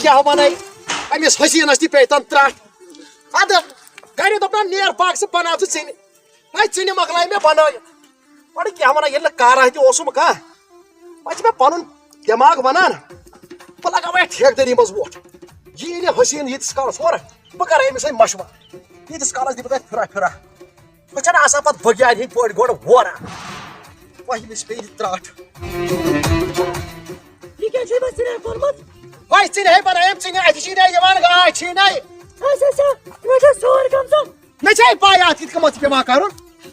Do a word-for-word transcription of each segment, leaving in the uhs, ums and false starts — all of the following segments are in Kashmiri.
کیٛاہ وَنَے؟ أمِس حسیٖنَس تہِ پیٚیہِ تَن ترٛٹھ۔ اَدٕ گَرِ دوٚپ نہ، "نیر پاک ژٕ بَناو ژٕ ژِنہِ۔" ہے، ژِنہِ مۄکلایہِ مےٚ بَنٲوِتھ۔ گۄڈٕ کیٛاہ وَنان، ییٚلہِ نہٕ کارا تہِ اوسُم کانٛہہ، وۄنۍ چھِ مےٚ پَنُن دٮ۪ماغ وَنان، بہٕ لَگاوٕ یَتھ ٹھیکہٕ دٲری منٛز ووٹ۔ یہِ یی نہٕ حسیٖن ییٖتِس کالَس، ہورٕ بہٕ کَرٕ أمِس سۭتۍ مَشوَرٕ۔ ییٖتِس کالَس دِمہٕ بہٕ تۄہہِ پھِرا پھِرا۔ بہٕ چھَنہٕ آسان پَتہٕ بٔگیارِ ہِنٛدۍ پٲٹھۍ گۄڈٕ ووران۔ وۄنۍ ییٚمِس پیٚیہِ یہِ ترٛٹھ۔ یہِ کیٛاہ چھُے مےٚ ژِنہِ کوٚرمُت؟ وۄنۍ ژِنہِ ہے بَنٲیِم ژِنہِ، اَتہِ چھی نَے یِوان گاش چھی نَے۔ اچھا، اچھا، مےٚ چھےٚ سورُے گٔمژٕ۔ مےٚ چھے پَے اَتھ کِتھ کٔنۍ چھِ پٮ۪وان کَرُن۔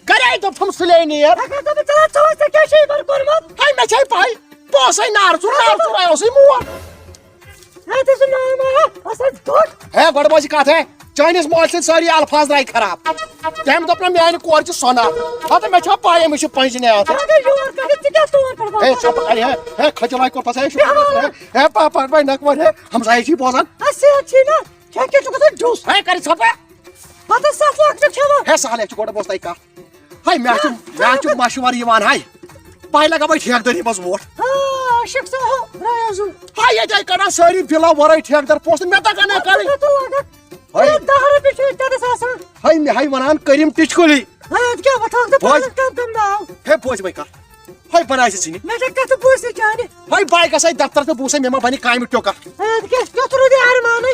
گَرے دوٚپتھَم سُلے نیر۔ اگر ژٕ بہٕ ژَلان ژٕ وَن ژےٚ کیٛاہ چھُے یِمَن کوٚرمُت؟ ہے، مےٚ چھے پَے۔ بہٕ اوسَے نارٕ ژوٗر، نارٕ ژوٗر اوسُے مول۔ ہے، ژےٚ چھُ ناو مایا، اَصٕل ژوٚٹ۔ ہے، گۄڈٕ بوز یہِ کَتھ، ہے۔ چٲنِس مٲلۍ سٕنٛدۍ سٲری الفاظ درٛاے خراب۔ تٔمۍ دوٚپ نہ میٛانہِ کورِ چھِ سۄنہٕ اَتھٕ۔ ہتہٕ مےٚ چھا پَے أمِس چھِ پنٛجہِ نے اَتھٕ۔ اگر یور کَرٕ ژٕ کیٛاہ تور پَرٕ ہے، واپس؟ ژۄپہٕ کَرِ ہے، ہے، کھٔجہِ لایہِ کوٚر پَتہٕ ہے، شُکر بیٚہوان۔ ہے، ہے، پا-، پا-، وۄنۍ نَکھ وۄنۍ ہے، ہمسایہِ چھِ بوزان۔ اَسہِ سۭتۍ چھی نہ، کھےٚ کیٛاہ چھُ گژھان ڈُس؟ ہے، کَرِ ژۄپہٕ۔ پَتہٕ سَتھ لَچھ چھُ کھٮ۪وان۔ ہے، سہلٕے چھُ گۄڈٕ بوز تۄہہِ کَتھ۔ ہے، مےٚ چھُ، مےٚ چھُ مَشوَرٕ یِوان ہے۔ پَے لَگاوَے ٹھیکہٕ دٲری منٛز ووٹ۔ آ، عاشق صٲب، درٛایو زُن۔ ہے، ییٚتہِ آیہِ کَڑان سٲری بِلو وَرٲے ٹھیکہٕ دَر پونٛسہٕ، مےٚ تَگان ہے کَڑٕنۍ۔ پَتہٕ لَگَکھ۔ ہے۔ ہے، دَہ رۄپیہِ چھِ تَتٮ۪س آسان۔ ہے، مےٚ ہے وَنان کٔرِم ٹِچکُلی۔ ہے، اَدٕ کیٛاہ، وۄنۍ تھاوَکھ ژٕ بوز۔ پانَس کَم کَم ناو۔ ہے، بوز وۄنۍ کَتھ۔ ہے، بَناے ژٕ ژِنہِ۔ مےٚ چھےٚ کَتھٕ بوزنٕچ چانہِ۔ ہے، بہٕ ہَے گژھٕ ہے دفتر تہٕ بہٕ وٕچھٕ ہے مےٚ ما بَنہِ کامہِ ٹیوٚکر۔ ہے، اَدٕ کیٛاہ، کیُتھ روٗدِ اَرمانٕے۔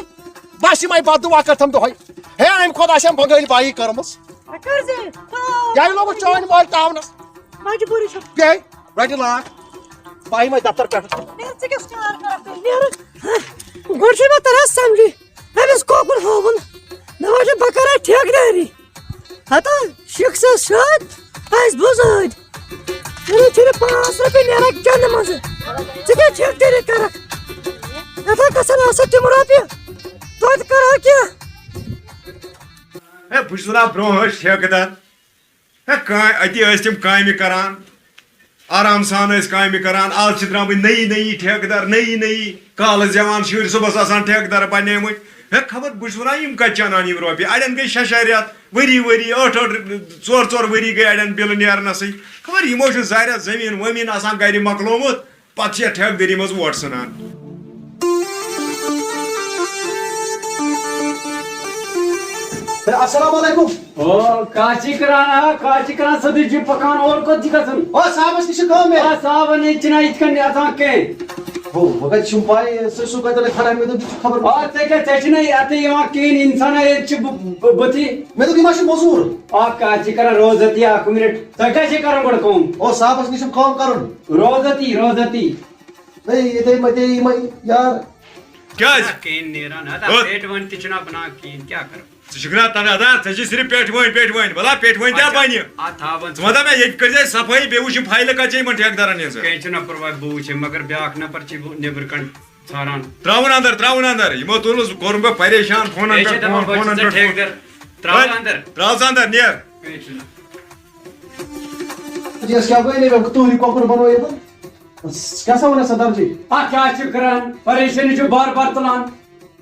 بَس یِمَے بَد دُعا کٔرتھَم دۄہَے۔ ہے، اَمہِ کھۄتہٕ آسہِ ہَم بنگٲلۍ بایی کٔرمٕژ۔ ہے، کَر زِ؟ یہِ لوگُس چٲنۍ مٲلۍ تاونَس۔ مجبوٗری چھےٚ۔ بیٚیہِ رَٹہِ لاکھ۔ بہٕ یِمَے دفتر پٮ۪ٹھ۔ نیرٕ ژٕ کیٛاہ چھُکھ چار کران تُہۍ؟ نیرٕ۔ گۄڈٕ چھُے مےٚ تَران سَمجھی۔ أمِس کوکُن ہووُن۔ مےٚ وَنہِ بہٕ کَرٕ ٹھیکہٕ دٲری۔ ہتا شخصس سۭتۍ آسہِ بُزٲدۍ۔ ییٚلہِ چھِنہٕ پانٛژھ رۄپیہِ نیران کٮ۪نہٕ منٛزٕ۔ ژٕ کیٛاہ ٹھیکہٕ دٲری کَرَکھ؟ یَتھ ہا گژھن آسہٕ تِم رۄپیہِ۔ توتہِ کَرو کینٛہہ۔ ہے، بہٕ چھُس وَنان، برٛونٛہہ ٲسۍ ٹھیکہٕ دَر۔ ہے، کامہِ، أتی ٲسۍ تِم کامہِ کران، آرام سان ٲسۍ کامہِ کران۔ آز چھِ درٛامٕتۍ نٔیی نٔیی ٹھیکہٕ دَر، نٔیی نٔیی کالہٕ زٮ۪وان شُرۍ، صُبحَس آسان ٹھیکہٕ دَر بَنیمٕتۍ۔ ہے، خبر بہٕ چھُس وَنان، یِم کَتہِ چھِ اَنان یِم رۄپیہِ؟ اَڑٮ۪ن گٔے شےٚ شےٚ رٮ۪تھ، ؤری ؤری، ٲٹھ ٲٹھ، ژور ژور ؤری گٔے اَڑٮ۪ن بِلہٕ نیرنَسٕے۔ خبر یِمو چھُ زارٮ۪تھ زٔمیٖن ؤمیٖن آسان گَرِ مۄکلومُت۔ پتہٕ چھِ یتھ ٹھیکہٕ دٔری منٛز ووٹ ژھٕنان۔ ہے، السلام علیکم۔ او، کاچی کران، آ، کاچی کران، سیوٚدُے چھُ پکان، اور کوٚت چھِ گژھُن؟ او، صاحبس نِش چھِ کٲم مےٚ۔ آ، صاحبن ییٚتہِ چھِنہٕ یِتھ کٔنۍ اژان کینٛہہ۔ ہو، وۄنۍ کتہِ چھُم پاے، سُہ، سُہ کتہِ لگہِ کھڑا، مےٚ دوٚپ، یہِ چھُ خبر۔ آ، ژےٚ کیٛاہ، ژےٚ چھُنہٕ اَتہِ یِوان کِہیٖنۍ، اِنسانا ییٚتہِ چھُ بُ-، بُ-، بُتھِ۔ مےٚ دوٚپ، یہِ ما چھُ مٔزوٗر؟ اکھ کتھ چھِ کران، روزتی اکھ منٹ۔ تۄہہِ کیٛاہ چھِ کرُن گۄڈٕ کٲم؟ او، صاحبس نِش چھُم کٲم کرُن۔ روزتی، روزتی۔ ہے، ییٚتے مَتے یِمَے یار۔ کیٛازِ؟ نہ، کِہیٖنۍ نیران۔ اَدٕ ہُہ؟ پیٹہِ وٲنۍ تہِ چھِنہٕ بَنان کِہیٖنۍ، کیٛاہ کَرو؟ ژٕ چھُکھ نا تَنہٕ اَدٕ، ژےٚ چھِ صرف پیٹہِ وٲنۍ، پیٹہِ وٲنۍ۔ وَلا پیٹہِ وٲنۍ تہِ اچھا، بَنہِ۔ اَتھ تھاوَن ژٕ وَن تہٕ مےٚ، ییٚتہِ کٔرۍ زِ صفٲیی، بیٚیہِ وٕچھ یِم فایلہٕ کَتہِ چھِ یِمَن ٹھیکہٕ دَرَن ہِنٛز۔ کینٛہہ چھُنہٕ پَرواے، بہٕ وٕچھِ، مگر بیٛاکھ نفر چھِ بہٕ نیٚبرٕ کَنہِ ژھانٛڈان۔ ترٛاوُن اَندَر، ترٛاوُن اَندَر۔ یِمو تُلُس، کوٚرُن بہٕ پریشان، فونَن بیٚیہِ چھِ پٮ۪ٹھ دَپان، فون، بہٕ چھُس فونَن ژےٚ پٮ۪ٹھ فون۔ ٹھیکہٕ دَر۔ ترٛاوُن وَلہٕ، اَندَر۔ ترٛاو ژٕ اَندَر، نیر۔ کینٛہہ چھُنہٕ۔ یَس کیٛاہ گوٚو، ییٚلہِ مےٚ تُہُنٛد یہِ کۄکُر بَنوو ییٚتٮ۪ن؟ کیٛاہ سا وَنان سردار جی؟ اَتھ کیٛاہ چھُ کران؟ پریشٲنی چھُ بار بار تُلان۔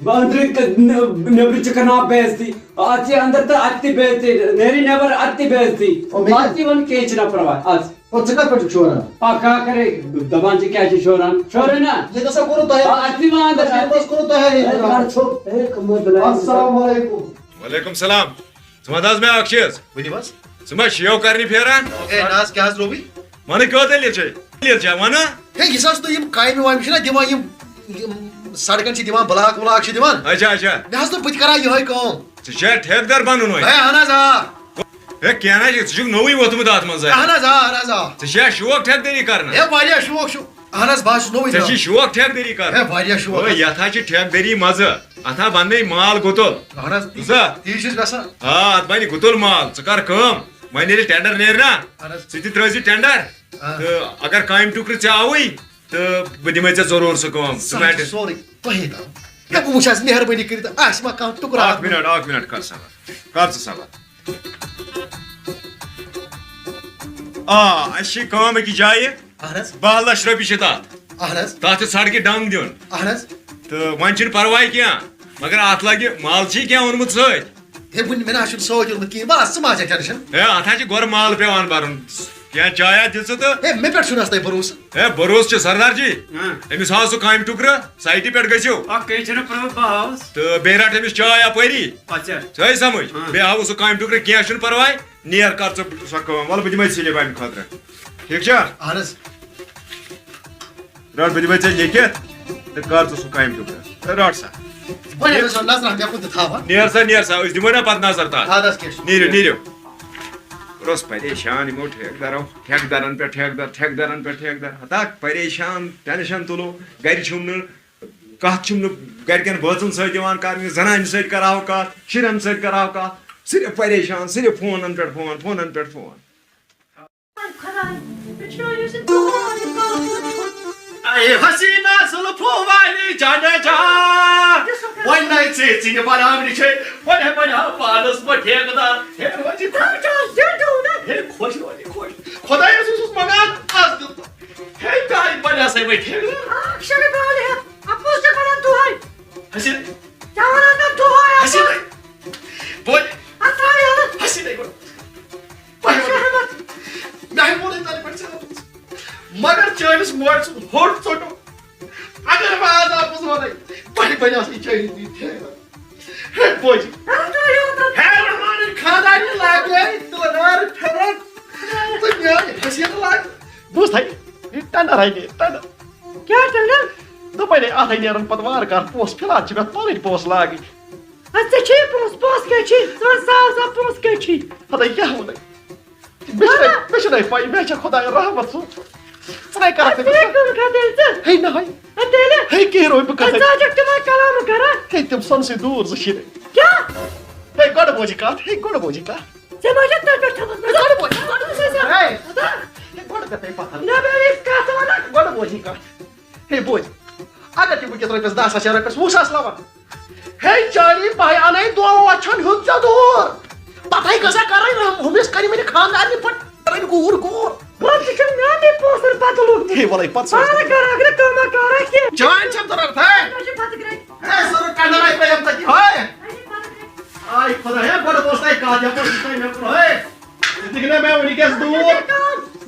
بہٕ أنٛدرٕ تہٕ نٮ۪-، نٮ۪برٕ چھِ کران بے عزتی۔ اَتھ یہِ اَندَر تہٕ اَتہِ تہِ بے عزتی۔ نیرِ نٮ۪بر اَتہِ تہِ بے عزتی۔ او، مےٚ کیٛاہ؟ اَتھ تہِ وَن کینٛہہ چھُنہٕ پَرواے۔ اَژ۔ او، ژٕ کَتھ پٮ۪ٹھ چھُکھ شوران؟ آ، کیٛاہ کَرے؟ دَپان چھِ کیٛاہ چھِ شوران؟ شورے نا؟ ییٚتہِ ہسا کوٚروٕ تۄہہِ۔ آ، اَتہِ تہِ وَن اَندَر۔ ییٚتہِ ہسا کوٚروٕ تۄہہِ۔ اے، کَر ژھوٚپ۔ اے، کَمٲے بَناے۔ السلام علیکم۔ وعلیکم السلام۔ ژٕ وَن حظ مےٚ اَکھ چیٖز۔ ؤنِو حظ۔ ژٕ ما شیو کرنہِ پھیران؟ ہے نہ حظ، کیٛاہ حظ روبی؟ وَنہٕ کیٛاہ دٔلیٖل چھے؟ دٔلیٖل چھا وَنہٕ؟ ہے یُس حظ تُہۍ یِم کامہِ وامہِ چھِنہ دِوان، یِم، یِم سڑکن چھِ دِوان، بلاک ولاک چھِ دِوان۔ اچھا، اچھا۔ مےٚ حظ دوٚپ بہٕ تہِ کرٕ ہا یِہوٚے کٲم۔ ژٕ چھےٚ ٹھیکہٕ دار بَنُن وۄنۍ؟ ہے اہن حظ آ۔ ہے کینٛہہ نہ چھُ، ژٕ چھُکھ نوٚوُے ووٚتھمُت اَتھ منٛز۔ اہن حظ آ، اہن حظ آ۔ ژےٚ چھےٚ شوق ٹھیکہٕ دٲری کرنس؟ ہے واریاہ شوق چھُ۔ اہن حظ، بہٕ حظ چھُس نوٚوُے ژےٚ چھِ درٛامُت۔ شوق ٹھیکہٕ دٲری کرنس؟ ہے واریاہ شوق اوے، حظ۔ یَتھ حظ چھِ ٹھیکہٕ دٲری مَزٕ۔ اَتھ ہا بَننے مال گُتُل۔ اہن حظ، تی، بوٗزتھا؟ تی چھُس یژھان۔ آ، اَتھ بَنہِ گُتُل مال۔ ژٕ کر کٲم، وۄنۍ ییٚلہِ ٹینڈر نیرِ نا، اہن حظ۔ ژٕ تہِ ترٛٲوزِ ٹینڈر۔ آ۔ تہٕ اگر کامہِ ٹُکرٕ ژےٚ آوُے، تہٕ بہٕ دِمے ژےٚ ضروٗر سُہ کٲم۔ ژٕ سُہ حظ چھُ مٹہِ۔ سورُے تۄہے تام۔ ہے، بہٕ وٕچھ حظ، مہربٲنی کٔرِتھ، آسہِ ما کانٛہہ ٹُکرٕ اکھ اَتھ منٛز؟ منٹ، اکھ منٹ، کر صبر۔ کر ژٕ صبر۔ آ، اَسہِ چھِ کٲم أکِس جایہِ۔ اہن حظ۔ باہ لچھ رۄپیہِ چھِ تَتھ۔ اہن حظ۔ تَتھ چھِ سڑکہِ ڈنٛگ دیُن۔ اہن حظ۔ تہٕ وۄنۍ چھُنہٕ پرواے کینٛہہ، مگر اَتھ لگہِ، مال چھُے کینٛہہ اوٚنمُت سۭتۍ؟ ہے، وٕنہِ مےٚ نہ حظ چھُنہٕ سۭتۍ اوٚنمُت کِہیٖنۍ۔ بس، ژٕ ما ہےٚ ٹٮ۪نشن۔ ہے، اَتھ حظ چھِ گۄڈٕ مال پٮ۪وان بَرُن۔ کینٛہہ چایا دِژٕ تہٕ۔ ہے، مےٚ پٮ۪ٹھ چھُنہٕ حظ تۄہہِ بھروسہٕ؟ ہے، بھروسہٕ چھُ سردار جی۔ ہاں۔ أمِس ہاو سُہ کامہِ ٹُکرٕ، سایٹہِ پٮ۪ٹھ گٔژھِو۔ اَکھ کَتہِ چھُنہٕ پرٛو-، بہٕ ہاوُس۔ تہٕ بیٚیہِ رَٹ أمِس چاے اَپٲری۔ اچھا۔ ژٕ آے سمجھ؟ ہاں۔ بیٚیہِ ہاوُس سُہ کامہِ ٹُکرٕ، کینٛہہ چھُنہٕ پرواے۔ نیر کر ژٕ سۄ کٲم، وَلہٕ بہٕ دِمے سِلِپ اَمہِ خٲطرٕ۔ ٹھیٖک چھا؟ اہن حظ۔ رَٹ، بہٕ دِمے ژےٚ لیکھِتھ تہٕ کر ژٕ سُہ کامہِ ٹُکرٕ۔ رَٹ سا۔ بہٕ ییٚلہِ سۄ نظرہ مےٚ کُن تہِ تھاوان۔ نیر سا، نیر سا، أسۍ دِمو نا پتہٕ نظر تَتھ۔ اَدٕ حظ کیٛاہ چھُ؟ نیٖرِو، نیٖرِو۔ بہٕ اوسُس پریشان یِمو ٹھیکہٕ دَرو، ٹھیکہٕ دَرَن پٮ۪ٹھ ٹھیکہٕ دَر، ٹھیکہٕ دَرَن پٮ۪ٹھ ٹھیکہٕ دَر۔ ہتا پریشان، ٹینشن تُلو، گرِ چھُم نہٕ، کَتھ چھُم نہٕ گرِکٮ۪ن بٲژَن سۭتۍ یِوان کرنہِ، زنانہِ سۭتۍ کراو کَتھ، شُرٮ۪ن سۭتۍ کراو کَتھ، صرف پریشان، صرف فونَن پٮ۪ٹھ فون، فونَن پٮ۪ٹھ فون۔ خداے، مےٚ چھُ یہِ زِ دۄہَے کَلَس منٛز چھُ۔ اے حسینہ زُلفو والی جانا جان۔ وۄنۍ نَے ژےٚ ژِنہِ برابری چھے، وۄنۍ ہے بنیو پانَس بہٕ ٹھیکہٕ دار۔ ہے روزِ خۄش۔ ہے خۄش روزِ خۄش۔ خۄدایَس اوسُس منٛگان، آز دیُت۔ ہے چاے بنیٛاسَے وۄنۍ ٹھیکہٕ دار۔ اَکھ شَبِ بالہِ ہٮ۪تھ، اَپُز چھِ وَنان دۄہَے۔ حسین۔ کیٛاہ وَنان مےٚ دۄہَے اَپُز؟ حسین۔ بہٕ اَتھ ترٛاو یَلہٕ۔ حسین، ہے گۄڈٕ۔ بہٕ ہٮ۪مہٕ نہٕ۔ مےٚ ہَے ووٚنُے تَنہٕ پٮ۪ٹھ ژےٚ دوٚپُس۔ مگر چٲنِس مٲلۍ سُنٛد ہوٚٹ ژوٚٹُم۔ اگر بہٕ آز آپُز وَنَے، بہٕ ہَے بَنیٛاس یہِ چٲنِس دِتھ پھیران۔ ہے بوجی۔ ہے رحمانٕنۍ خانٛدارِنۍ لاگے تِلہٕ دار پھٮ۪رن۔ تہٕ میٛانہِ حسینہٕ لاگہِ۔ بوٗز تھَے، یہِ ٹٮ۪نڈَر ہَے نیرِ، ٹٮ۪نڈَر۔ کیٛاہ ٹٮ۪نڈَر؟ دوٚپمَے نے، اَتھ ہَے نیرَن پَتہٕ وارٕ کارٕ پونٛسہٕ، فِلحال چھِ مےٚ پَنٕنۍ پونٛسہٕ لاگٕنۍ۔ اَدٕ ژےٚ چھے پونٛسہٕ، پونٛسہٕ کیٛاہ چھی؟ ژٕ وَن صاف صاف، پونٛسہٕ کیٛاہ چھی؟ ہَتَے کیٛاہ وَنَے؟ مےٚ چھُنَے، مےٚ چھُنَے پَے، مےٚ چھےٚ خۄداے رحمت سُنٛد۔ ژٕ نَے کَرَکھ ژٕ نہٕ۔ کَتھ کَرٕ کَتھ تیٚلہِ ژٕ؟ ہے نَے۔ اَدٕ تیٚلہِ؟ ہے کیٚنٛہہ روے بہٕ کَتھ۔ ژٕ ژٕ ہَے چھَکھ تِمَن کَلامہٕ کَران۔ ہے تِم سۄنسٕے دوٗر زٕ چھِ۔ کیٛاہ؟ ہے گۄڈٕ بوزِ کَتھ، ہے گۄڈٕ بوزِ کَتھ۔ ژےٚ ما چھَکھ تَتہِ پٮ۪ٹھ تھٲومٕژ نظر؟ گۄڈٕ بوزِ، گۄڈٕ بوزِ۔ ہے۔ ہے گۄڈٕ کَتھ ہے پَتھر۔ نہ، مےٚ یہِ کَتھ وَنان۔ گۄڈٕ بوزِ کَتھ۔ ہے بوزِ۔ اگر تہِ وٕنکیٚس رۄپیَس دَہ ساس یا رۄپیَس وُہ ساس لَوان۔ ہے چاری پاے انے دو وچھن ہیوٚت ژےٚ دوٗر۔ پتہٕ ہے گژھا کرٕنۍ ہُمِس کَرِ مےٚ خانٛدارنہِ پٲٹھۍ کرٕنۍ گوٗر گوٗر۔ گۄڈٕ تہِ چھُنہٕ میٛانُے پونٛسَن پَتہٕ لوٚگمُت۔ ہے وَلَے پَتہٕ سا۔ پانہٕ کَرٕ اَگرٕ کٲمہ کارا کینٛہہ۔ چانۍ چھَم ضروٗرت ہے۔ مےٚ چھِ پَتہٕ گرٛاے۔ ہے سُہ رُک کَنڈَر آے پَیَم تَتہِ ہے۔ مےٚ چھِ پَتہٕ گرٛاے۔ آے خۄدایا، گۄڈٕ بوز تَے کَتھ یَپٲرۍ چھِ تۄہہِ مےٚ کُن ہے۔ ژٕ دِکھ نا مےٚ وٕنکیٚس دوٗر۔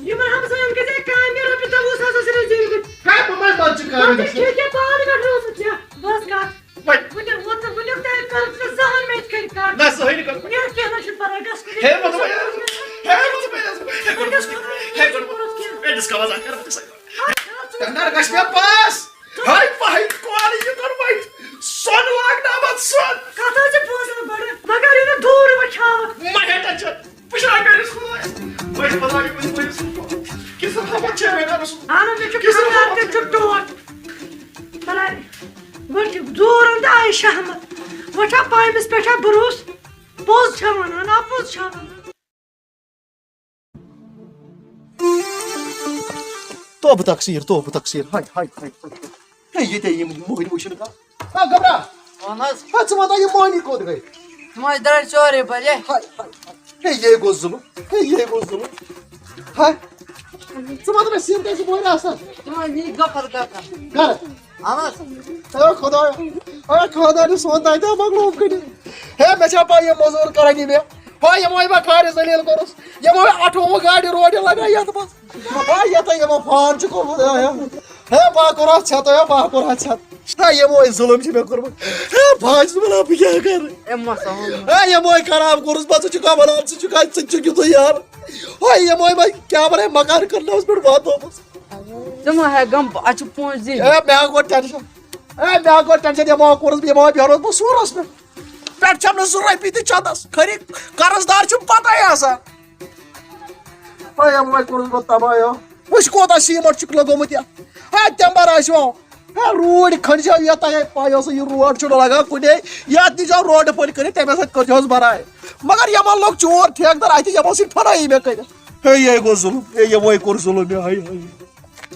یِمَن ہمسایَن گٔژھے کامہِ رۄپیہِ دَہ وُہ ساس ٲسۍ رٔزیٖل گٔژھۍ۔ ہے بہٕ ما پَتہٕ چھِ کامہِ پَتہٕ گژھان۔ چھِ ییٚکیٛاہ پانہٕ پٮ۪ٹھ روٗزمٕژ ژےٚ۔ بَس کَتھ۔ وۄنۍ وٕنیُک، وٕنیُک تام کٔرٕتھ نہٕ زٕہٕنۍ مےٚ یِتھ کٔنۍ کَتھ۔ نہ، زٕہٕنۍ نہٕ کٔرٕتھ۔ ہے، کینٛہہ نہ چھُنہٕ پَرواے، گژھ کُنہِ ہے، وۄنۍ دوٚپمَے، ہے، وۄنۍ دوٚپمَے، ہے، گۄڈٕ، ہے، گۄڈٕ، ہے، گۄڈٕ، ہے، ڈِسکاوَس اَکھ کَرٕ بہٕ ژےٚ سۭتۍ۔ ٹٮ۪نڈَر گژھِ مےٚ پاس۔ ہے، پَہَے کالہٕ یہِ کوٚر وۄنۍ۔ سۄن لاگناوَتھ سۄن۔ کَتھ حظ چھِ بوزان گۄڈٕ؟ مگر یہِ نہٕ دوٗر وۄنۍ کھیٛاوَتھ۔ مہ ہے ٹٮ۪نشَن۔ بہٕ چھُس اَکھ أمِس خۄدایَس۔ بہٕ چھُس خۄداے، بہٕ چھُس، بہٕ چھُس۔ کِس رحمت چھےٚ مےٚ کَرُس۔ اَہَن حظ، مےٚ چھُ کِس خۄداے رحمت تہِ چھُ ٹوٹھ۔ بَلاے، گۄڈٕ چھُ زورَن تہٕ آیہِ شہمت۔ وۄنۍ چھا پایمِس پٮ۪ٹھ چھا بروسہٕ؟ پوٚز چھا وَنان، اَپُز چھا وَنان؟ توبہٕ تقصیٖر، توبہٕ تقصیٖر، ہاے، ہاے، ہاے، ہاے۔ ہے، ییٚتہِ یِم مۄہنِو وٕچھِنۍ کانٛہہ۔ آ، گبرا۔ اہن حظ۔ ہے، ژٕ وَن تہٕ یہِ مۄہنی کوٚت گٔے؟ تِم حظ درٛاے ژورے بجے۔ ہاے، ہاے، ہاے۔ ہے، یے گوٚو ظُلُم۔ ہے، یے گوٚو ظُلُم۔ ہاے۔ ژٕ وَن تہٕ مےٚ، سِنۍ کَتہِ چھِ مۄہنِو آسان؟ تِم حظ نی گۄپھر گۄپھر۔ گرٕ۔ اہن حظ۔ اے خۄدایا، اے خۄدایا، سون تانۍ تہِ مۄکلوو کٔڑِتھ۔ ہے، مےٚ چھا پَے یہِ مٔزوٗر کَران یہِ مےٚ؟ ہے، یِمو ہے مےٚ خارِ ذٔلیٖل کوٚرُس۔ یِمو ہے اَٹھووُہ گاڑِ روڈِ لَگان یَتھ منٛز۔ ہے، یَتھ ہے یِمو فان چھُ کوٚرمُت، ہے، ہے۔ ہے، بہٕ ہا کوٚرہَس ژھٮ۪تہٕ، ہے، بہٕ ہا کوٚرہَس ژھٮ۪تہٕ۔ ہے، یِمو ہے ظُلُم چھُ مےٚ کوٚرمُت۔ ہے، بہٕ ہا چھُس وَنان، بہٕ کیٛاہ کَرٕ؟ ہے، مۄسا ووٚن۔ ہے، یِمو ہے خراب کوٚرُس بہٕ، ژٕ چھُکھ وَنان، ژٕ چھُکھ، ژٕ چھُکھ یُتھُے یار۔ ہے، یِمو ہے وۄنۍ کیٛاہ وَنان، مکان کٕننَس پٮ۪ٹھ واتنوومُت۔ ژٕ مہ ہےٚ غم، اَسہِ چھُ پونٛسہٕ دِنۍ۔ ہے، مےٚ ہا گوٚو ٹٮ۪نشَن۔ ہے، مےٚ ہا گوٚو ٹٮ۪نشَن، یِمو ہا کوٚرُس بہٕ، یِمو ہا بیٚہنووُس بہٕ سورَس پٮ۪ٹھ۔ پٮ۪ٹھٕ چھَم نہٕ زٕ رۄپیہِ تہِ چَندَس، خٲلی قرض دار چھُم پَتَے آسان۔ ہے، یِمو ہَے کوٚرُس بہٕ تباہ، یو۔ وٕچھ کوتاہ سیٖمَٹھ چھُکھ لَگومُت یَتھ۔ ہے، تِمبَر آسہِ ہو۔ ہے، روٗڈۍ کھٔنجاو یَتھ، تۄہہِ پَے ٲسٕے، یہِ روڈ چھُنہٕ لَگان کُنے۔ یَتھ دیٖزیو روڈٕ پھٔلۍ کٔرِتھ، تَمہِ سۭتۍ کٔرۍزِہوس بَرٲے۔ مگر یِمَن لوٚگ چور ٹھیکہٕ دَر اَتھِ، یِمو سۭتۍ پھٕنٲیی مےٚ کٔرِتھ۔ ہے، یے گوٚو ظُلُم، ہے، یِموے کوٚر ظُلُم مےٚ، ہَے، ہَے۔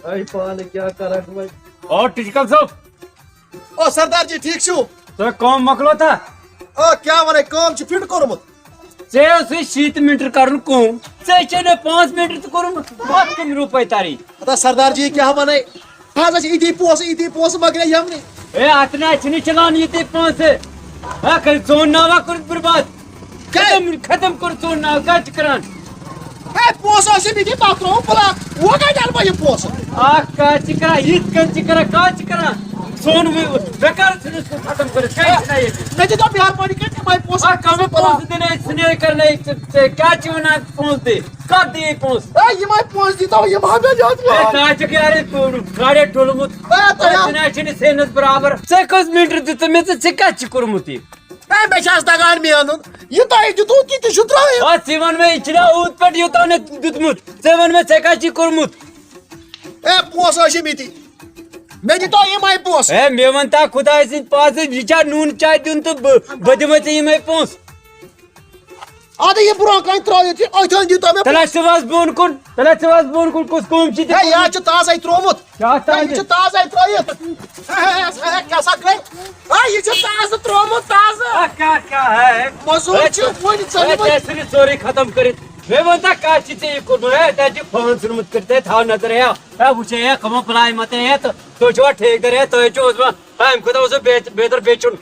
ہے، پانہٕ کیٛاہ کَرَکھ وۄنۍ؟ آ، ٹِچکَل صٲب۔ او سردار جی، ٹھیک چھِو؟ تۄہہِ کٲم مۄکلٲو تا؟ او، کیٛاہ وَنَے، کٲم چھِ فِٹ کوٚرمُت۔ ژےٚ اوسُے شیٖتھ مِنٹَر کَرُن کٲم، ژےٚ چھے نہٕ پانٛژھ مِنٹَر تہِ کوٚرمُت، پَتہٕ کَمہِ روپَے تَرٕے؟ ہتا سردار جی، کیٛاہ وَنَے، آز حظ چھِ یِتی پونٛسہٕ، یِتی پونٛسہٕ مۄکلے یَمنٕے۔ ہے، اَتھ نہ چھِنہٕ چَلان یِتی پونٛسہٕ۔ ہا، کٔرِتھ چون ناوا کوٚرُتھ بُرباد۔ کیٛاہ؟ ختم، ختم کوٚرُتھ چون ناو، کیٛاہ چھِ کَران؟ ہے، پونٛسہٕ ٲسۍ مےٚ دِتھ، تَتھ ترٛووُم block۔ وۄنۍ کَتہِ اَنہٕ بہٕ یہِ پونٛسہٕ؟ اکھ کَتھ چھِ کران، یِتھ کٔنۍ چھِ کران، کَتھ چھِ کران؟ سون وۄنۍ بے کار ژھٕنُس ختم کٔرِتھ، کیٛازِ چھِنہ ییٚتہِ؟ مےٚ دِتو مہربٲنی کٔرِتھ یِمَے پونٛسہٕ۔ اکھ کَمٕے پونٛسہٕ دِنَے، ژھٕنے کَرنَے، ژےٚ، ژےٚ کیٛاہ چھِ وَنان پونٛسہٕ دِ؟ کَتھ دِ یہِ پونٛسہٕ؟ ہے، یِمَے پونٛسہٕ دِتو، یِم ہا مےٚ یَتھ ہے، ژٕ ہا چھُکھ یارٕ ڈوٚلمُت۔ ہے، تۄہہِ ہے، ژٕ نہ چھِنہٕ سیٚنَس برابر۔ ژےٚ کٔژ میٖٹر دِژٕ مےٚ ژےٚ، ژےٚ کَتہِ چھِ کوٚرمُت یہِ؟ ہے، مےٚ چھِ آز تَگان مینُن۔ یہِ تۄہہِ دِتوُ، تہِ تہِ چھُ ترٛٲوِتھ۔ آ، ژٕ وَن مےٚ، یہِ چھُنہ اوٗت پٮ۪ٹھ یوٗتاہ نہٕ دیُتمُت؟ ژےٚ وَن مےٚ، ژےٚ کَتہِ چھِ کوٚرمُت؟ ہے، پونٛسہٕ ٲسِم ییٚتی۔ مےٚ دِتو یِمَے پونٛسہٕ۔ ہے، مےٚ وَن تا خۄداے سٕنٛدۍ پازٕے، یہِ چھا نوٗن چاے دیُن تہٕ بہٕ، بہٕ دِمَے ژےٚ یِمَے پونٛسہٕ؟ اَدٕ یہِ برٛونٛہہ کَنہِ ترٛٲوِتھ یہِ، أتھۍ ہَن دِتو مےٚ۔ تیٚلہِ ٲسِو حظ بۄن کُن، تیٚلہِ ٲسِو حظ بۄن کُن، کُس کٲم چھِ تہِ ہے، یہِ حظ چھُ تازَے ترٛوومُت۔ کیٛاہ ہے، یہِ تازَے؟ چھُ تازَے ترٛٲوِتھ۔ ہے، ہے، ہے، ہے، کیٛاہ سا گٔے؟ ہے، یہِ چھُ تازٕ ترٛوومُت، تازٕ۔ آ، کیٛاہ، کیٛاہ، ہے، ہے؟ مٔزوٗر ہے، چھِ وُنہِ ہے، ژٔلمٕتۍ۔ ژےٚ ژھٕنِتھ سورُے ختم کٔرِتھ۔ مےٚ وَن تہ، کَتہِ چھِ ژےٚ یہِ کوٚرمُت؟ ہے، تَتہِ چھِ فون ژھُنمُت کٔرِتھ، ہے، تھاو نظر، ہے۔ ہے، وٕچھ، ہے، کَمو بَلاے مَتہٕ، ہے، تہٕ تُہۍ چھِوا ٹھیکدَر، ہے، تۄہہِ چھُو اوسمُت، ہے، اَمہِ کھۄتہٕ اوس بیٚیہِ، بیٚتَر بیٚچُن۔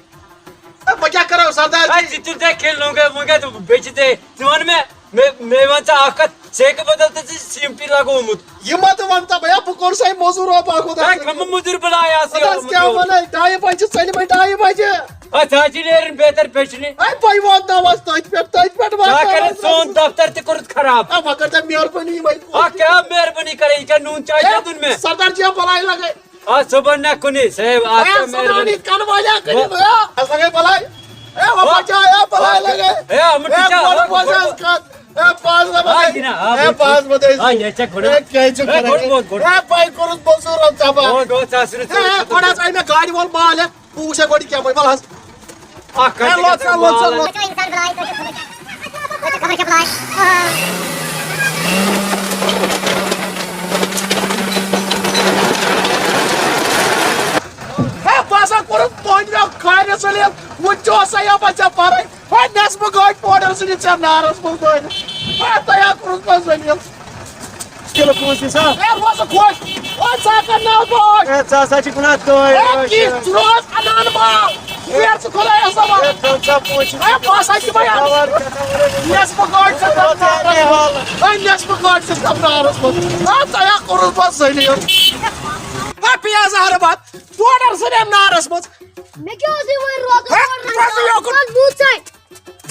ہے، بہٕ کیٛاہ کَرو، سردار ہے، جی؟ ژٕ تہِ ژےٚ کھیٚلہِ لوٚنٛگ، ہے، وۄنۍ کیٛاہ تہٕ بیٚیہِ چھِ ژےٚ، ژٕ وَن مےٚ، مےٚ، مےٚ وَن ژٕ اَکھ کَتھ، ژےٚ کَمہِ بدل تہٕ ژٕ سِمپی لَگومُت؟ یہِ ما تہٕ وَن ژٕ بہٕ، ہے، بہٕ کوٚر سا یہِ موٚزوٗر، او، بہٕ ہا گوٚو ہے، تَتھ کَمہٕ مٔزوٗرۍ بَلاے آسہٕ خۄدایَس یورٕ کیٛاہ وَنَے، ڈایہِ بَجہِ، ژٔلِمَے ڈایہِ بَجہِ۔ ہے، ژٕ حظ چھِ نیرٕنۍ بہتر پیٚچھنہِ۔ ہے، بہٕ واتناوَس تٔتھۍ پٮ۪ٹھ، تٔتھۍ پٮ۪ٹھ ژٕ ہا کَرَکھ واتناوَس۔ سون دفتر تہِ کوٚرُتھ خراب۔ ہے، وۄنۍ کٔرۍ تَو مہربٲنی یِمَے۔ آ، کیٛاہ مہربٲنی کَرٕنۍ؟ یہِ کیٛاہ نوٗن چاے ہے، چھا دیُن مےٚ؟ سردار جی، بَلاے لَگَے۔ آ، صُبحن نہ کُنی، صحیح، آ، اَتھ کیٛاہ صُبحن مہربٲنی؟ یِتھ کَنہٕ والیٛا کٔرِتھ، وۄنۍ۔ آ، اَسہِ لَگَے بَلاے۔ ہے، وۄنۍ وۄنۍ۔ بَچاو، ہے، بَلاے لَگَے۔ ہے، آمُت ہے، چھا؟ گۄڈٕ آ، بوز گۄڈٕ حظ کَتھ۔ ہے، پاز مہ آ، بَلاے۔ یہِ نہ، آ، ہے، بوز۔ پاز مہ دٔسۍ۔ آ، یہِ چھا گۄڈٕ؟ ہے، کیٛازِ چھُ ہے، کَران؟ گۄڈٕ بوز، گۄڈٕ۔ ہے، بَے کوٚرُس موٚزوٗر ژَبا۔ او، گوٚو ژٕ آسہٕ نہٕ ہے، ہے، گۄڈٕ حظ آیہِ مےٚ گاڑِ وول مال ہٮ۪تھ۔ بہٕ وٕچھا گۄڈٕ کیٛاہ وۄنۍ، وَلہٕ حظ۔ اَکھ کَتھ اَلو، تہِ گژھِ اَلو، وَلہٕ۔ اَلو۔ ہے، بہٕ ہسا کوٚرُتھ پٔتۍ مےٚ خارِ ذلیل، وۄنۍ تہِ اوسا یَپٲرۍ ژےٚ پَرٕنۍ؟ ہے، نٮ۪صبہٕ گٲڑۍ پوڈر سۭتۍ ژےٚ نارَس منٛز دٲرِتھ۔ ہے، تۄہہِ ہا کوٚرُتھ مےٚ ذلیل۔ کِلہٕ پانٛژھ حِساب۔ ہے، روزٕ خۄش۔ او، ژٕ ہا کر ناو دوش۔ ہے، ژٕ ہسا چھُکھ وَنان دوے ہے، دوش۔ کی ژٕ روز اَنان مال۔ ہے، ژٕ خۄدایَس حوالہٕ۔ ہے، ژٕ ہسا پوچھ۔ ہے، بہٕ ہسا چھُس وۄنۍ اَنان۔ خبر کیٛاہ خبر۔ نٮ۪صبہٕ گٲڑۍ چھِ ژےٚ ژٕ ہسا نارَس۔ ہے، نٮ۪صبہٕ گٲڑۍ چھِ ژےٚ نارَس منٛز۔ ہے، ژےٚ ہا کوٚرُتھ پَتہٕ ذٔلیٖل۔ ہے، پیاز احمد، پوڈر ژھٕنٮ۪م نارَس منٛز۔ مےٚ کیٛاہ اوس یہِ وۄنۍ روزُن ہے، پوڈر ژٕ ہا یوکُن۔ منٛز؟ بوٗزتھٕے۔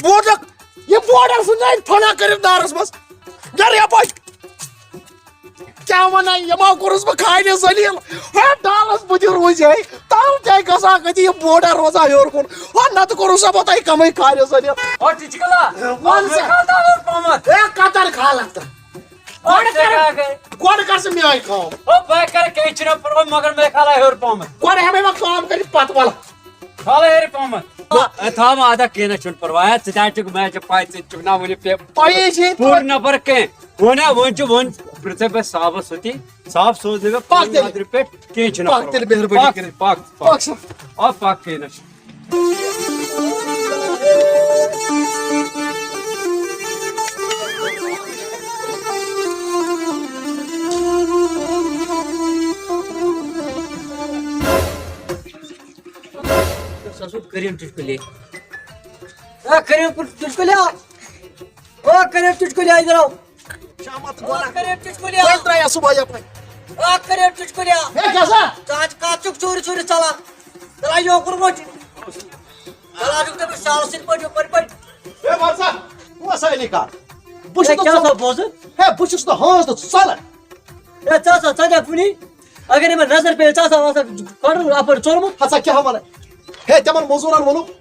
بوٗزُکھ، یہِ پوڈر ژھٕنٮ۪م پھنا کٔرِتھ نارَس منٛز۔ نیرٕ یَپٲرۍ۔ کیٛاہ وَنان، یِمو کوٚرُس بہٕ خانہِ ذلیٖل۔ ہے، ڈالَس بہٕ تہِ روٗزِ ہے، تَل کیٛاہ گژھان کَتہِ یہِ بوڈا روزان ہیوٚر کُن۔ ہے، نَتہٕ کوٚرُس سا بہٕ تۄہہِ کَمٕے خانہِ ذلیٖل۔ او ٹِچکلا، وَن سا۔ کھال تَل ہیوٚر پَہمَتھ۔ ہے، کَتَر کھالَکھ تہٕ؟ او گۄڈٕ ژےٚ کَر، کیٛاہ گٔے؟ گۄڈٕ کَر ژٕ میٛٲنۍ کٲم۔ او بہٕ کَرٕ کینٛہہ چھُنہٕ پَرواے، مگر مےٚ کھالہٕ ہیوٚر پَہمَتھ۔ گۄڈٕ ہٮ۪مَے مےٚ کٲم کٔرِتھ پَتہٕ وَلہٕ۔ کھالہٕ ہیوٚر پَہمَتھ۔ نہ۔ اے، تھاو مےٚ اَدا کینٛہہ نہ چھُنہٕ پَرواے۔ ژٕ تہِ ہا چھُکھ، مےٚ چھِ پَے، ژٕ تہِ چھُکھ نہ وٕنہِ پے-، تۄہے چھِ یہِ پوٗرٕ نفر کینٛہہ۔ وۄنۍ ہا، وۄنۍ چھُ، وۄنۍ پرٛژھے بہٕ صاحبَس سۭتی۔ صاحب سوزنہٕ مےٚ پَکھ پَنُن تیٚلہِ۔ نظرِ پٮ۪ٹھ، کینٛہہ چھُنہٕ پَکھ پَرواے۔ تیٚلہِ مہربٲنی پَکھ، کٔرِتھ۔ پَکھ، پَکھ۔ آ، پَکھ کینٛہہ نہ چھُنہٕ۔ سُہ اوس کریم ٹُٹکُلے۔ آ، کریم ٹُٹکُلے۔ او، کریم ٹُٹکُلے، اِدھر آو۔ شامت او، کریم ٹُٹکُلے۔ وۄنۍ درٛایا صُبحٲے یَپٲرۍ۔ او، کریم ٹُٹکُلے۔ ہے، کیٛاہ سا؟ ژٕ حظ کَتھ چھُکھ ژوٗرِ ژوٗرِ ژَلان؟ ژَلان یوکُن وۄنۍ۔ ژَلان چھُکھ تٔمِس شالَس سۭتۍ پٲٹھۍ یَپٲرۍ پٲٹھۍ۔ ہے، وَلہٕ سا، وۄنۍ سا علی کاک۔ بہٕ ہے، چھُس نہٕ کیٛاہ ژٕ سا بوزُن؟ ہے، بہٕ چھُس نہٕ ہٲنز تہٕ ژَلان۔ ہے، ژٕ ہسا، ژٕ کیٛاہ کُنی؟ اگر یِمن نظر پیٚیہِ، ژٕ ہسا آسکھ کۄڑُل اَپٲرۍ ژوٚلمُت۔ ہسا کیٛاہ وَنان؟ ہے، تِمن مٔزوٗرن ووٚنُکھ،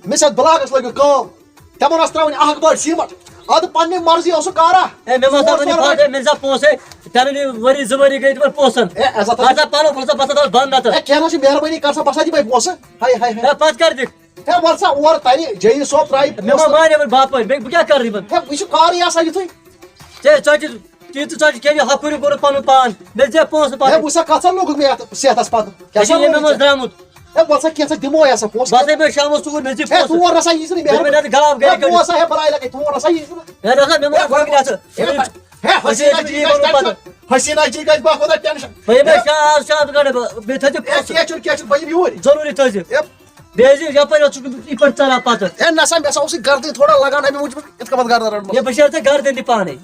مےٚ چھِ اَتھ بلاکَس لٲگِو کٲم۔ تِمن ٲس ترٛاوٕنۍ اَکھ بٔڑ سیٖمَٹھ۔ اَدٕ پننہِ مرضی اوسُکھ کارا۔ ہے، مےٚ ما تھاو وۄنۍ پانہٕ، ہے، مےٚ زا پونٛسہٕ، ہے، تَنہٕ یہِ ؤری زٕ ؤری گٔے تِمن پونٛسن۔ ہے، عزت اَدٕ سا پَلو، پَلو، بہٕ سا تھاوٕ بنٛد نَتہٕ۔ ہے، کینٛہہ نہ چھُ، مہربٲنی کر سا، بہٕ سا دِمے پونٛسہٕ۔ ہاے، ہاے، ہاے۔ ہے، پَتہٕ کر دِکھ؟ ہے، وَلہٕ سا اور تَنہِ، جے ای صٲب ترٛایہِ مےٚ ما پونٛسہٕ۔ مانہِ وۄنۍ باپٲرۍ، مےٚ، بہٕ کیٛاہ کَرٕ یِمن؟ ہے، یہِ چھُ کارٕے آسان یِتھُے۔ ژےٚ، ژۄچہِ، ژٕ تہِ ژۄچہِ کھیٚیہِ ہۄکھُرِ کوٚرُتھ پَنُن پان۔ مےٚ دِ پونٛسہٕ ہے، پَتہٕ۔ وٕچھ سا، کَتھ سا لوٚگُکھ مےٚ اَتھ صحتَس پَتہٕ؟ کیٛاہ یہِ سا چھُ ییٚمہِ لوٚگُکھ منٛز ژےٚ؟ درٛامُت۔ ہے، وَلہٕ سا، کینٛہہ ژٕ دِموے ہسا پونٛسہٕ۔ بَس ہے، مےٚ شامَس ژوٗر، مےٚ دِ ہے، پونٛسہٕ۔ تور نہ سا یی زِ نہٕ، مےٚ مہربٲنی۔ مےٚ دِ گَلاب گرِ ہے، کٔرِتھ۔ پونٛسہٕ ہے، بَلاے لَگے، تور نہ سا یی زِ نہٕ۔ ہے، نہ سا، مےٚ ما ہے، گوٚو گرِ اَژٕ۔ ہے، ہے، حسیٖنا جی گژھِ بہٕ خۄدا ٹٮ۪نشَن۔ ہے، مےٚ شام، شام پٮ۪ٹھ بیٚیہِ تھٲیزِ ہے، پونٛسہٕ۔ کینٛہہ چھُنہٕ، کینٛہہ چھُنہٕ، بہٕ یِمہٕ یوٗرۍ۔ ضروٗری تھٲیزِ۔ ہے۔ بیٚیہِ ٲسۍ یَپٲرۍ اوس ژٕ یِتھ پٲٹھۍ ژَلان پَتہٕ۔ ہے، نہ سا، مےٚ سا اوس یہِ گردٕنۍ تھوڑا لَگان، اَمہِ موٗجوٗب یِتھ کٔنۍ پَتہٕ گردَن رَٹہٕ۔ ہے، بہٕ چھُسَے ژےٚ گردَن تہِ پانَے۔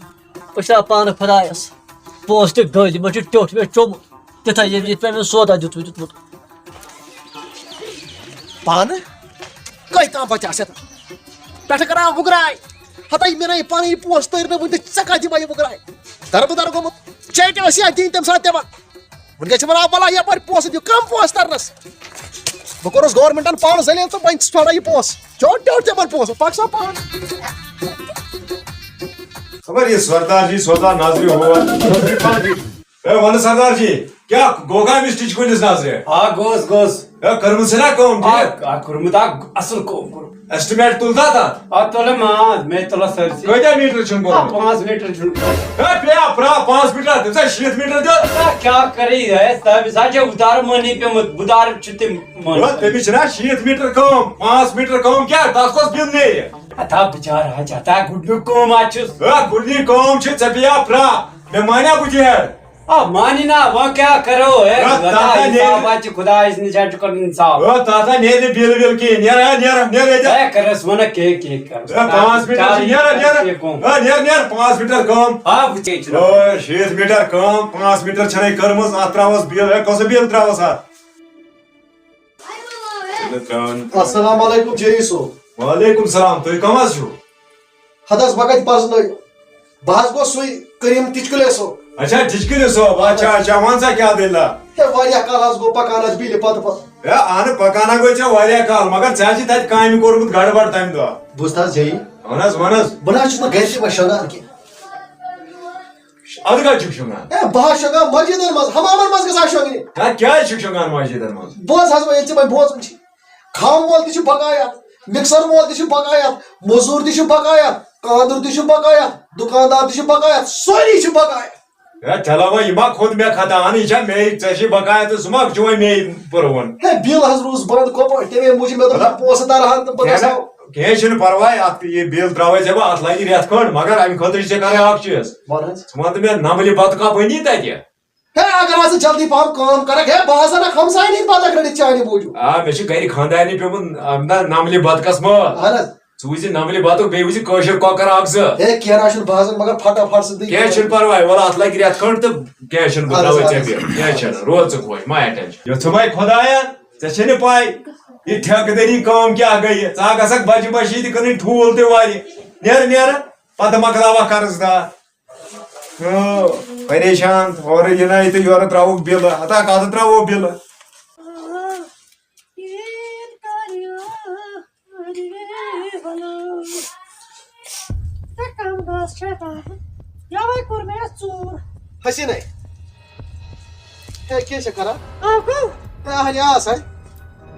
أسۍ چھِ پانہٕ خۄدایَس پونٛسہٕ تہِ گٔلۍ، یِمَن چھُ ٹیوٚٹھ مےٚ چوٚمُت۔ تِتھَے ییٚلہِ یِتھ پٲٹھۍ مےٚ سودا دیُتمُت دیُتمُت۔ پانہٕ؟ کٔہۍ تام بَچہِ آسہِ اَتھ؟ پٮ۪ٹھٕ کَران وُگراے۔ ہَتَے مےٚ نَے پَنٕنۍ پونٛسہٕ تٔرۍ نہٕ وٕنہِ تہٕ ژےٚ کَتہِ دِمَے یہِ وُگراے؟ دَربٕدَر گوٚمُت۔ چیٹہِ ٲسی اَتھ دِنۍ تَمہِ ساتہٕ دِوان۔ وٕنکٮ۪س چھِ وَنان، وَلہ یَپٲرۍ پونٛسہٕ دِیِو، کَم پونٛسہٕ تَرنَس۔ بہٕ کوٚرُس گورمٮ۪نٛٹَن پانہٕ ذٔلیٖل تہٕ وۄنۍ ژھانٛڈا یہِ پونٛسہٕ۔ چیوٚٹ چیوٚٹ تِمَن پونٛسہٕ، پَک سا پانہٕ۔ خبر یہِ سردار جی سوزا نظرِ ہور۔ اے، وَنہٕ سردار جی، کیٛاہ گوٚو گا أمِس ٹِچہِ کُلِس نظرِ؟ آ، گوٚوُس، گوٚوُس۔ اے، کٔرمٕژ چھےٚ نا کٲم آ، ٹھیٖک؟ آ، کوٚرمُت، آ، اَصٕل کٲم کوٚرمُت۔ ایسٹِمیٹ تُل تھا تَتھ؟ آ، تُلُم، آ، مےٚ تُل سٲرسٕے۔ کۭتیٛاہ میٖٹر چھُنہٕ آ، کوٚرمُت؟ پانٛژھ میٖٹر چھُنہٕ کوٚرمُت۔ اے، پرٛا، پرٛا، پانٛژھ میٖٹر، تٔمۍ سا شیٖتھ میٖٹر دیُت۔ آ، کیٛاہ کَرٕ یہِ؟ ہے، تَمہِ ساتہٕ چھےٚ اُدارٕ مٔنی پیوٚمُت، بُدارٕ چھُ تٔمۍ مٔنی۔ ہے، تٔمِس چھِنہ شیٖتھ میٖٹر کٲم، پانٛژھ میٖٹر کٲم کیٛاہ؟ تَتھ کۄس بِل نیرِ؟ اَتھا بِچارٕ ہا چھا، تا گُڈنیُک کٲم ہا چھُس۔ ہے، گُڈنی کٲم چھِ، ژےٚ پیٚیا پرٛا، مےٚ مانیٛا بُتھِ ہٮ۪تھ؟ آ، مانی نا، وۄنۍ کیٛاہ کرو؟ ہے، ہے، خدا تَتھ ہا نیرِ۔ حساب ہا چھِ، خدایَس نِش ہا چھُ کَرُن اِنصاف۔ ہے، تَتھ ہا نیرِ نہٕ بِل وِل کِہیٖنۍ۔ نیر، ہے، نیر، نیر ییٚتہِ۔ ہے، کَرَس وَنہ کیک، کیک کَرَس۔ ہے، پانٛژھ میٖٹر چھِ، نیر، نیر۔ کیک کٲم۔ ہے، نیر، نیر، پانٛژھ میٖٹر کٲم۔ آ، وٕچھے چھُنہ۔ ہے، شیٖتھ میٖٹر کٲم، پانٛژھ میٖٹر چھَنَے کٔرمٕژ، اَتھ ترٛاوَس بِل۔ ہے، کۄسہٕ بِل ترٛاوَس اَتھ؟ السلام علیکم جیٖسو۔ وعلیکم السلام، تُہۍ کم حظ چھِو؟ ہتس بہٕ کتہِ پرزنٲیِو؟ بہٕ حظ گوٚو سُے کریم ٹِچکُلے صٲب۔ اچھا، ٹِچکُلے صٲب، اچھا، اچھا، وَن سا کیٛاہ دٔلیٖلہ؟ ہے، واریاہ کال حظ گوٚو پکان حظ بِلہِ پتہٕ پتہٕ۔ ہے، اہنہٕ، پکان ہا گوٚو ژےٚ واریاہ کال، مگر ژےٚ حظ چھِ تتہِ کامہِ کوٚرمُت گڑبڑ تمہِ دۄہ۔ بوٗزتھا حظ جی؟ وَن حظ، وَن حظ۔ بہٕ نہ حظ چھُس نہٕ گرِ تہِ وۄنۍ شۄنٛگان کینٛہہ۔ اَدٕ کَتہِ چھُکھ شۄنٛگان؟ ہے، بہٕ حظ شۄنٛگان مسجدن منٛز، حمامن منٛز گژھان شۄنٛگنہِ۔ ہے، کیٛازِ چھُکھ شۄنٛگان مسجدن منٛز؟ بوز حظ وۄنۍ، ییٚلہِ ژےٚ وۄنۍ بوزُن چھُے۔ کھم وول تہِ چھُ بکایات، مکسر وول تہِ چھُ بکایات، مزوٗر تہِ چھُ بکایات، کاندُر تہِ چھُ بکایات، دُکاندار تہِ چھُ بکایات، سٲری چھِ بکایات۔ ہے، چلو وۄنۍ، یہِ ما کھوٚت مےٚ خطا؟ اَہن، یہِ چھا مے، ژےٚ چھے بکایات تہٕ ژٕ ما چھُ وۄنۍ مے پرون؟ ہے، بِل حظ روٗز بنٛد، کۄپٲٹھۍ؟ تَمے موٗجوٗب مےٚ دوٚپ، مطلب، پونٛسہٕ ترٕ ہن تہٕ بہٕ کینٛہہ گژھٕ ہاو۔ کینٛہہ چھُنہٕ پرواے، اَتھ یہِ بِل ترٛاوَے ژےٚ بہٕ، اَتھ لَگہِ رٮ۪تھ کھنٛڈ، مگر اَمہِ خٲطرٕ چھِ ژےٚ کَرٕنۍ اَکھ چیٖز۔ وَن حظ۔ ژٕ وَن تہٕ مےٚ، نَمبلہِ بَتہٕ کَپ أنی تَتہِ؟ ہے، اگر ہسا جلدی پہم کٲم کرکھ، ہے، بہٕ ہسا نہ ہمساین ہٕنٛدۍ پتہ کھٔڑِتھ چانہِ موٗجوٗب۔ آ، مےٚ چھِ گرِ خانٛدارنہِ پیوٚمُت، آ، نہ، نملہِ بتہٕ کس مٲل۔ اہن حظ۔ ژٕ وٕچھ زِ نملہِ بتُک، بیٚیہِ وٕچھ زِ کٲشُر کۄکر اکھ زٕ۔ ہے، کینٛہہ نہ چھُنہٕ، بہٕ ہسا مگر پھٹا پھٹ سۭتی۔ کینٛہہ چھُنہٕ پرواے، وَلہٕ اتھ لگہِ رٮ۪تھ کھنٛڈ تہٕ کینٛہہ چھُنہٕ، بہٕ اہن حظ، ترٛاوَے ژےٚ اہن حظ۔ بیٚیہِ۔ کینٛہہ چھُنہٕ، روز ژٕ خۄش، ما ہے ٹینشن۔ یوٚژھ مےٚ خۄدایا، ژےٚ چھے نہٕ پاے، یہِ ٹھیکہٕ دٔری کٲم کیٛاہ گٔیہِ؟ ژٕ ہا گژھکھ بجہِ مٔشیٖد کٕنٕنۍ ٹھوٗل تہِ وارِ۔ نیر، نیر، پتہٕ مۄکلاوکھ قرض دار۔ او، پریشان، اورٕ یہِ نہ یہِ تہٕ یورٕ ترٛاوُکھ بِلہٕ۔ ہتا کَتھ ترٛاوو بِلہٕ؟ ژےٚ کم گاس چھےٚ ترٛاوُن؟ یَوَے کوٚر مےٚ یَتھ ژوٗر۔ حسیٖنَے، ہے، کیٛاہ چھےٚ کران؟ آو کم؟ ہے، اہنہِ آس ہے۔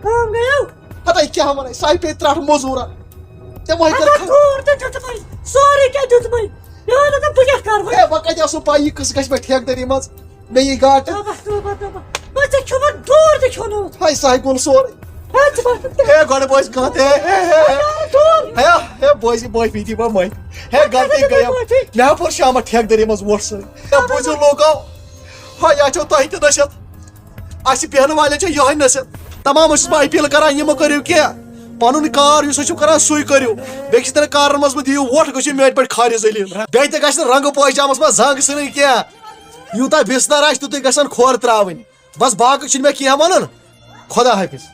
کم گٔیو؟ ہتا کیٛاہ وَنَے، سۄے پیٚیہِ ترٛٹھ موٚزوٗرَن۔ ژےٚ وۄنۍ کٔر ہتا خ- ژوٗر تہِ دیُتمَے، سورُے کینٛہہ دیُتمَے۔ مےٚ وَن تہٕ بہٕ کیٛاہ کَرٕ وۄنۍ؟ ہے، وۄنۍ کَتہِ ٲسوٕ پَے یہِ قٕصہٕ گژھِ مےٚ ٹھیکہٕ دٔری منٛز؟ مےٚ یی گاٹہٕ۔ توبہ، توبہ، توبہ۔ وۄنۍ ژےٚ کھیوٚمُت ڈوٗر تہِ کھیوٚنوُتھ۔ ہاے، سۄ ہَے گوٚو نہٕ سورُے۔ ہے، ژٕ وَن تہٕ۔ ہے، گۄڈٕ بوز کَتھ، ہے، ہے، ہے، ہے۔ ڈوٗر۔ ہے، ہے، بوز یہِ معٲفی دی وۄنۍ مٔنٛزۍ۔ ہے، غلطی گٔیَم۔ معٲفی۔ مےٚ ہا پوٚر شامَس ٹھیکہٕ دٔری منٛز ووٹ سۭتۍ۔ ہے، بوٗزِو لوٗکو، ہاے، یہِ چھو تۄہہِ تہِ نٔصیحت۔ اَسہِ بیٚہنہٕ والٮ۪ن چھےٚ یِہوٚے نصیحت۔ تمام چھُس بہٕ اپیل کران، یہِ مہ کٔرِو کینٛہہ۔ پنُن کار یُس تُہۍ چھِو کران، سُے کٔرِو۔ بیٚکِس ترٛٮ۪ن کارن منٛز مہ دِیِو وۄٹھ، گٔژھِو میٛانہِ پٲٹھۍ خارِ ذلیل۔ بیٚیہِ تہِ گژھِ نہٕ رنٛگہٕ پٲجامس منٛز زنٛگ ژھٕنٕنۍ کینٛہہ۔ یوٗتاہ بستر آسہِ، تیُتُے گژھن کھۄر ترٛاوٕنۍ۔ بس، باقٕے چھُنہٕ مےٚ کینٛہہ ونُن۔ خدا حافظ۔